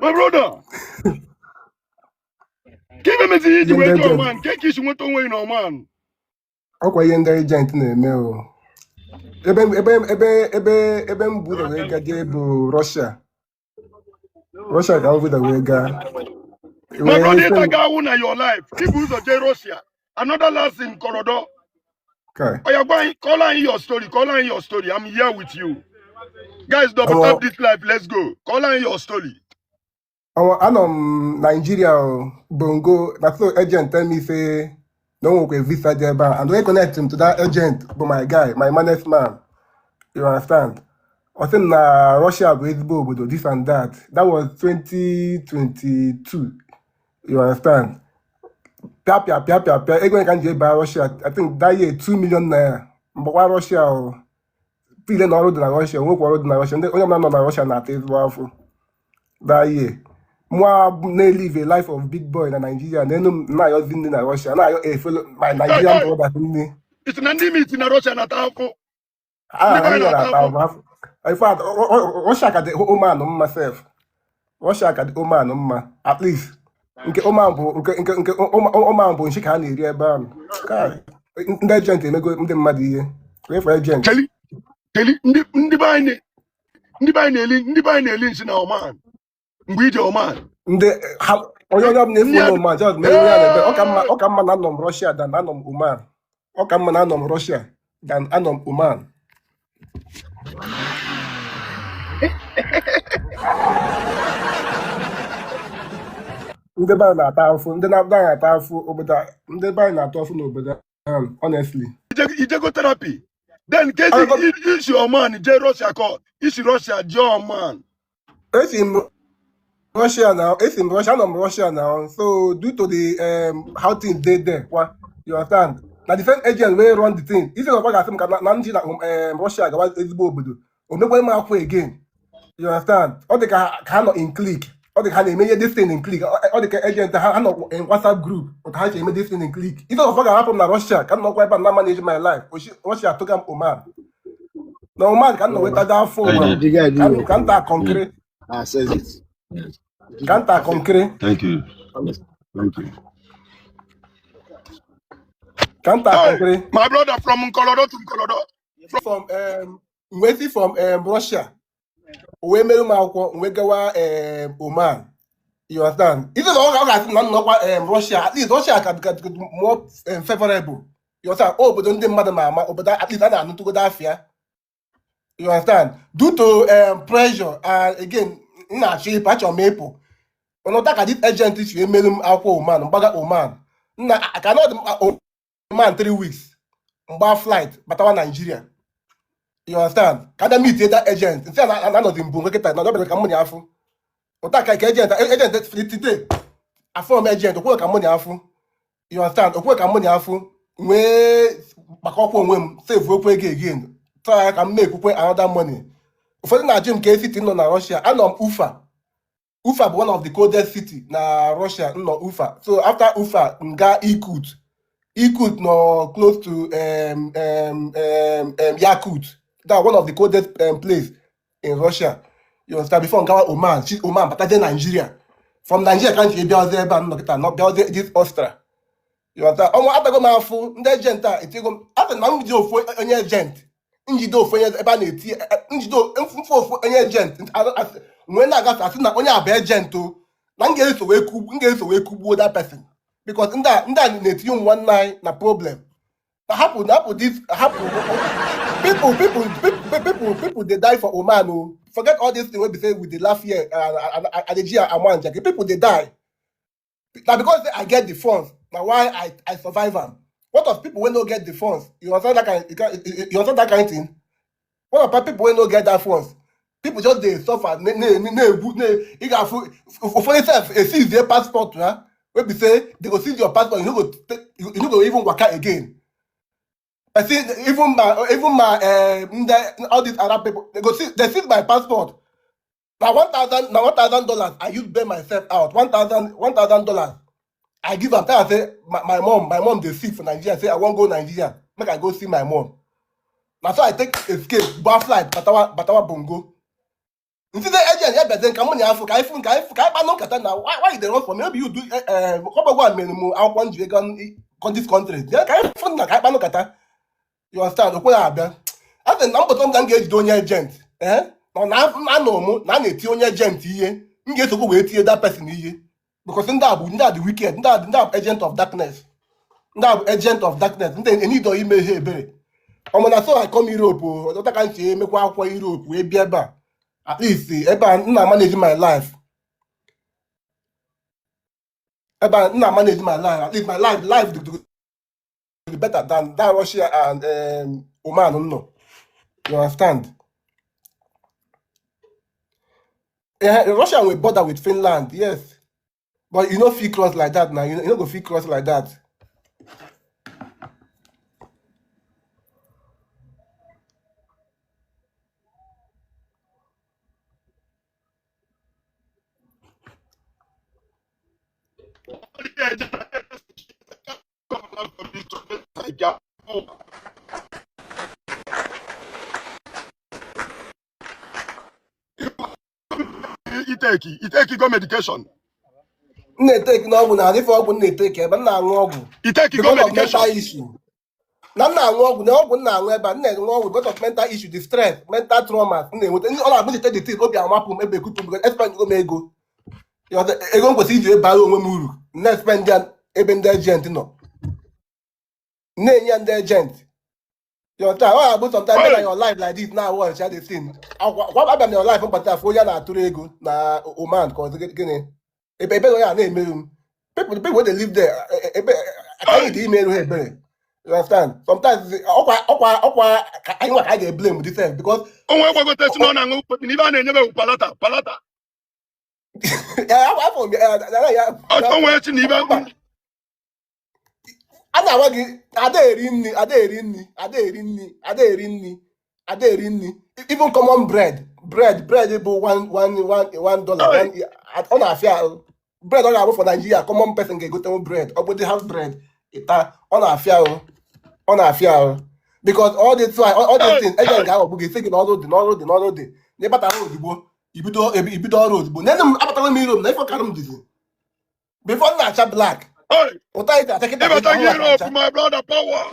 My brother, ka ibe meziri iji Ihe wee ndị jee agent Oman, nke ka isi nweta onwe gị na Oman? Ọkwa ihe ndị agent na-eme o. Ebe m bu ụzọ wee gaje bụ Russia. Russia ka m bu ụzọ wee gaa. My Wee brother, sị ịta m ga awụ na your life. Ibu ụzọ jee Russia. Another last in Korodo. Kai. Oya, gwa anyị, call anyị your story. Call anyị your story. I'm here with you. Guys, double Ọmọ tap this life. Let's go. Call anyị your story. Ọmọ anọ m Nigeria o, Bongo, na so agent tell me say na o nwekwa visa dị ebe a, and onye connect m to that agent bụ my guy, my managed man. You understand? Ọ sị m na Russia bụ ezigbo obodo, this and that. That was 2022. You understand? Pịa pịa pịa pịa pịa, ego ka m ji eba Russia, I think that year 2 million naira. Mgbakwa Russia o. Pile na ọrụ dị na Russia, onwekwa ọrụ dị na Russia. Ndị onye ọbụla nọ na Russia na-ata ezigbo afọ. That year. Mụa na-elive a life of big boy na Nigeria, na enu m na-ayọzi nne na Russia, na-ayọ a fellow my Hey, Nigerian hey, brothers nne. Isi na ndị miti na Russia na-ata afụ. Ndị Ah, be anyị ndị na-ata na-ata afụ. afụ. In fact, Russia ka dị Oman mma sef. Russia ka dị Oman mma. At least nke Oman bụ nke Oman bụ nshi ka a na-eri ebe ahụ. Kai, ndị agent emego ndị mmadụ ihe. Wait for agent. Keli, keli, ndị be anyị na-eli nshi na Oman. Mgbe ije Oman. Ndị ha onye ọbụla efu Ndị na Oman just mee ihe a na-ebe. Ọ ka mma Hey! Ọ ka mma na anọ m Russia than anọ m Oman. Ọ ka mma na anọ m Russia than anọ m Oman. Ndị be anyị na-ata afụ, ndị na-ata anyị ata afụ obodo ndị be anyị na-atụ afụ n'obodo ahụ, honestly. Ijego therapy. Then kezi isi Oman jee Russia ka isi Russia jee Oman? Esi m Russia now. Esi m Russia, anọ m Russia now. So due to the how things dey there, kwa, you understand? Na the same agent wey run the thing. Isi na ọ ga-asị m ka na m ji na Russia gawa ezigbo obodo. O mekwa m akwụ again. You understand? Ọ dị ka ha nọ in clique. Ọ dị ka ha na-eme ihe this thing in clique. Ọ dị ka agent ha nọ in WhatsApp group. Otu ha si eme this thing in clique. Isi na ọ ga-ahapụ m na Russia ka m nọkwa ebe a na manage my life. Oshi Russia tụga m Oman. Na Oman ka m nọ nweta afọ ụwa. The guy Ka do m ka m taa kọnkịrị. Access it. Ka m taa kọnkịrị. Thank you. Thank you. Ka m taa Hey, kọnkịrị. my brother, from Nkolodo to Nkolodo. From wee si from Russia wee mere m akwụkwọ wee gawa Oman. You understand? Isi na ọ ga-asị na m nọkwa Russia, at least Russia ka more favorable. You understand? O obodo ndị mmadụ ma ama obodo, at least a na-anụtụgodo afịa. You understand? Due to pressure and again m na-achọ ịpụ, achọrọ m ịpụ. Ọnọdụ ka this agent si wee mere m akwụkwọ Oman, mgbaga Oman nna ka nọdụ m Oman 3 weeks, mgba flight batawa Nigeria. You understand? Ka ada meet that agent nsị na anọdụ mbụ nkịta na ọbịara ka mụ na afụ ụta ka agent today afọ m agent okwe ka mụ na afụ. You understand? Okwe ka mụ na afụ nwee gbakọkwa onwe m, save okwu ego again, try ka m na-ekwukwe another money. Ụfọdụ na-ajụ m ka city nọ na Russia. Anọ m Ufa. Ufa bụ one of the coldest city na Russia. M nọ Ufa. So after Ufa, m gaa Irkut. Irkut nọ close to Yakut, that one of the coldest place in Russia. You understand? Before m gawa Oman, si Oman batazie Nigeria. From Nigeria ka m ji bịazie ebe a m nọ kịta, nọ bịazie this Austria. You understand? Ọnwa atago m afụ ndị agent a etigo m asị na m jide ofu onye agent, njide ofu onye ebe a na-eti njide mfu ofu onye agent nwee na-agafe asị na onye a bụ agent o na m ga-eso wee kugbuo that person, because ndị a na-etinye ụmụ nwanne anyị na problem. Na hapụ na hapụ this, hapụ people dey die for Oman o. Forget all this thing wey be say we dey laugh here and adeji ama njake. People dey die na because say I get the funds na why I survive am. What of people wey no get the funds? You understand that kind you, can, you understand that kind thing? What about people wey no get that funds? People just dey suffer na-egwu na ị ga-afụ ụfọdụ sef esizie passport ha wey be say they go seize your passport, you no go even waka again. Person even my ndị all these Arab people, they seize my passport. Na $1,000 I use bail myself out. $1,000 I give am, tell am say my mom dey sick for Nigeria, say I wan go Nigeria make I go see my mom. Na so I take escape, gba flight batawa Bongo. Ntide agent ya bịazie ka mụ na ya afụ ka anyị fụ ka anyị fụ ka anyị kpanụ nkata na why you dey run from me? Maybe you do kọbọgwa mere m akwụkwọ m ji ego this country. Bịa ka anyị fụ na ka anyị kpanụ nkata. You understand? O kweghị abịa. A sị na mbọtọ m ka m ga-ejide onye agent ee na na anụ mụ na a na-eti onye agent ihe, m ga-esokwa wee tinye that person ihe, because ndị a bụ ndị a dị wicked, ndị a bụ agent of darkness, ndị a bụ agent of darkness, ndị enido ime ihe ebere ọmụ na. So I come Europe o ọta ka m si emekwa akwụkwọ Europe wee bịa ebe a. At least ebe a m na-manage my life, ebe a m na-manage my life. At least my life dị better than that Russia and Oman nọ. You understand? Russia will border with Finland, yes, but you no fit cross like that now. You no go fit cross like that. Iteki go medication. M na-eteki n'ọgwụ na adịfe ọgwụ m na-eteki ebe m na-aṅụ ọgwụ Iteki go because of medication. mental issue. Na m na-aṅụ ọgwụ na ọgwụ m na-aṅụ ebe a, m na-aṅụ ọgwụ because of mental issue, the stress, mental trauma m na-enweta. Ọ na-abụ ncheta the thing, obi amapụ m ebe ekutu m because espend m ego. Ego m kwesịrị iji bara onwe m uru, m na-espend ya ebe ndị agent nọ, m na-enye ya ndị agent. Your time ọ ga-abụ sometimes na your life like this now, watch the thing. Akwa abịa m your life mpata afọ onye a na-atụrụ ego na Oman ka ọ dị gịnị ebe ebe onye a na-emerụ m. People wey dey live there, ebe anyị dị imerụ ha ebere. You understand? Sometimes ọkwa ka anyị nwa ka anyị ga-eblame this self because Onwe gwagote si na ọ na-aṅụ na ibe a na-enyebe bụ palata palata. Afọ m ya. Onwe chi na ibe A na-agwa gị ada eri nri, ada eri nri, ada eri nri, ada eri nri, ada eri nri. Even common bread bụ one one one one dollar one. Ọ na-afịa ahụ. Bread ọ ga-abụ for Nigeria, common person ga-egotenwu bread, ọ bụdị half bread ịta, ọ na-afịa ahụ, ọ na-afịa ahụ, because all the time all the things agent ga-aghọgbu gị, sị gị na ọrụ dị, n'ọrụ dị, n'ọrụ dị, na ịbatara ozugbo ibido ọrụ ozugbo. Nene m, abatara m Europe na ife ọkara m dịzi before m na-acha black ụta ite acha kịta. Ịbata kịta gị ahụ Europe, acha. My brother, power.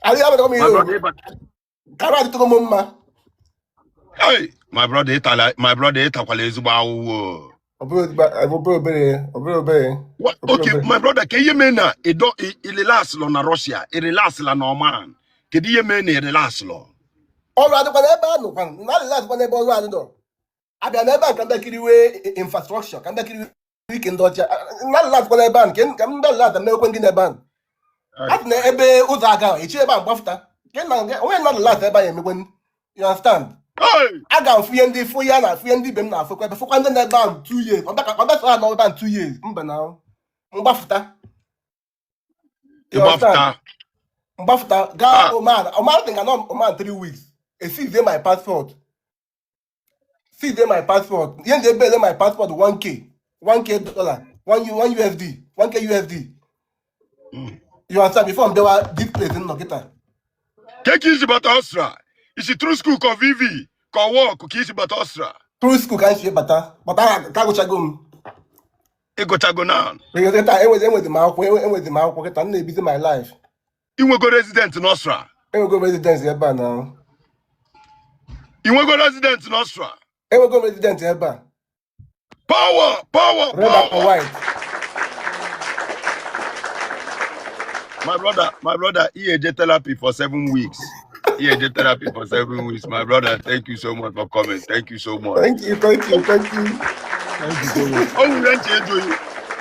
Adịghị abatara m My Europe brother, ịbata. kara adịtụgo m mma. Hey, my brother, ịtala, my brother, ịtakwala ezigbo ahụhụ o. Ọ bụrụ obere, ọ bụrụ obere. What? Ọ bụrụ Okay, obere. my brother, ka ihe mee na ịdọ irelax lọ na Russia, irelax la na Oman. Kedu ihe mee na irelax lọ? Ọrụ adịkwa n'ebe a nọkwa na adịla n'ebe ọrụ adịdọ abịa n'ebe a ka ndị kiriwe infrastructure, ka ndị kiriwe ike ndị ọcha na adịla n'ebe a nke ka ndị adịla mewekwe ndị n'ebe a a sị na ebe ụzọ aga echi ebe a mgbafụta nke na onye na adịla ebe a emekwe. You understand? Hey! Aga m fụnye ndị fụ ya na fụnye ndị ibe m na-afụkwa ebe fụkwa ndị na-ebe ahụ 2 years, ọ bịa ha nọ ebe ahụ 2 years mba na mgbafụta. You understand? Ịgbafụta. Mgbafụta gaa Ah. Oman. Oman dị nga nọ Oman 3 weeks, esizie my passport, seize my passport. Ihe nji ebe ele my passport 1K 1K dollar 1 U 1 USD 1K USD. You understand? Before m bịawa this place nọ kịta. Ke ka isi bata Austria? Isi through school ka VV ka work ka isi bata Austria? Through school ka m si bata bata ka agụchago m. Ịgụchago now. Because kịta enwezi m akwụkwọ, enwezi m akwụkwọ kịta, m na-ebizi my life. Inwego resident n'Austria? Enwego m residence ebe a na. Inwego resident n'Austria? Enwego m resident ebe a. Power, power, Red and power. white. My brother, my brother, EAJ therapy for 7 weeks. EAJ therapy for 7 weeks. My brother, thank you so much for coming. Thank you so much. Thank you, thank you, thank you. Thank you so much. O nwere ntị ejoghị.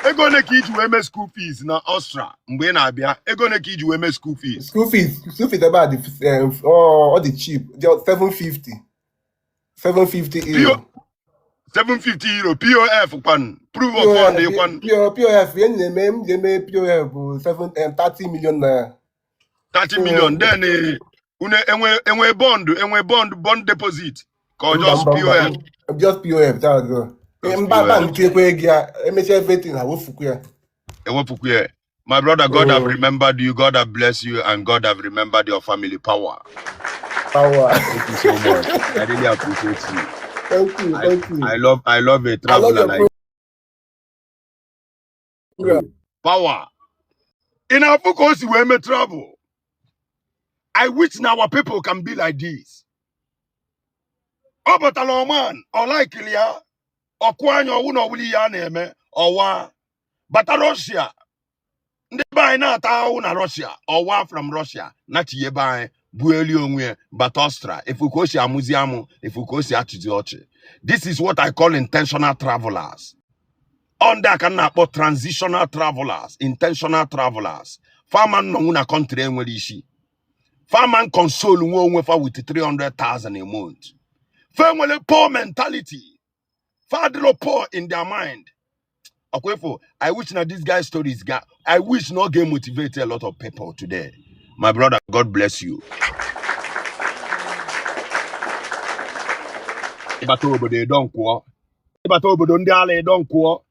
Ego ole ka iji wee mee school fees na Austria mgbe ị na-abịa? Ego ole ka iji wee mee school fees? School fees ebe a dị ọ dị cheap. Dị 750 750 euro. 750 euro. POF kwan? Proof of fund kwan? POF, ihe m na-eme, m ji eme POF bụ 7 30 million naira. 30 So million. Then unu enwe bond, enwe bond deposit ka ọ Mba. just Mba, mba. POF? Just POF, that's all. Just Mba POF. bank tinyekwa ego ya, emechaa everything, ha wefukwu ya. Ewepụkwa ya. My brother, God have remembered you, God have blessed you, and God have remembered your family. Power. Power. Thank you so much. I really appreciate you. Thank you, I, thank you. I love a I love traveler your like program. you. Power. In our focus, we may travel. I wish now our people can be like this. Ọ batala Oman, ọ laikili ya, ọkụ anya ọwụ na ọwụli ya na-eme, ọwa. Bata Russia, ndị be anyị na-ata ahụhụ na Russia, ọwa from Russia, nachiye be anyị, bụ elu onwe ya, bata Austria, efu ka o si amụzi amụ, efu ka o si achịzi ọchị. This is what I call intentional travelers. Ọ ndị a ka m na-akpọ transitional travelers, intentional travelers. Farmer nnọnwụ na country enwere isi. Farmer console nwe onwe fa with 300,000 a month. Fa nwere poor mentality. Fa adịrọ poor in their mind. Akwefo, I wish na this guy's stories ga I wish not get motivate a lot of people today. My brother, God bless you. Ịbata obodo edo nkwụọ. Ịbata obodo ndị ala edo nkwụọ.